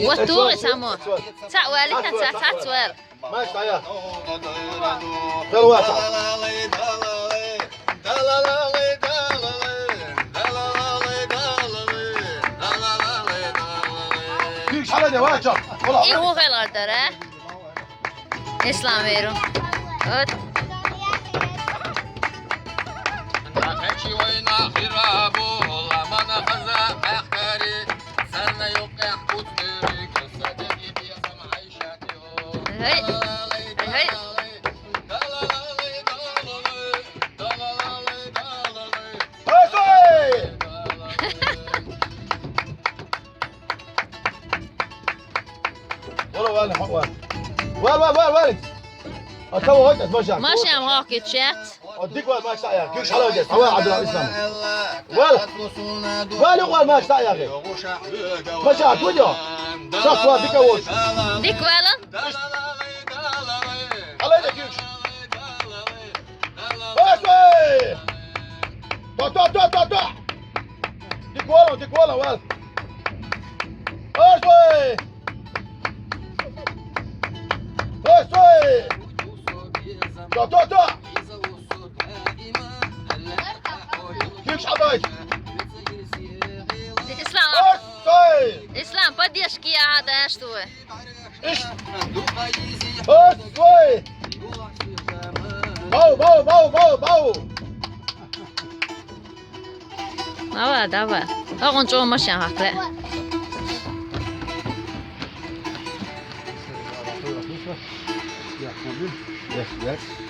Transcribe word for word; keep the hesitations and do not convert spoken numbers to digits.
Вот тугъи само. Цаъ валита, цаъ, цаъ вал. Маш тая. Хелва. Куьг шала де, ва, ча. Ола. И ху хел гъардара. Ислам веру. Вот. Гьей. Гьей. Гьей, сой! Вала, вала, вала. Вала, вала, вала, вала. Атава гьой, маша. Маша, ам гьакъ чат. Адик вала, маша, я. Куьг шала де. Ава, Абдул Ислам. Вала. Вала, вала, маша, я. Маша, кудо? Шах вала, дика вош. Дик вала. Алай де куьг. Осой! То, то, то, то, то! Дик вала, дик вала, вал. Осой! Осой! То, то, то! Куьг шадай! Ислам! Осой! Ислам, поддержки я, да, что? Иш! Осой! Бау, бау, бау, бау, бау! Давай, давай. Агъун чӀумашан гьакъла. Yes, yes.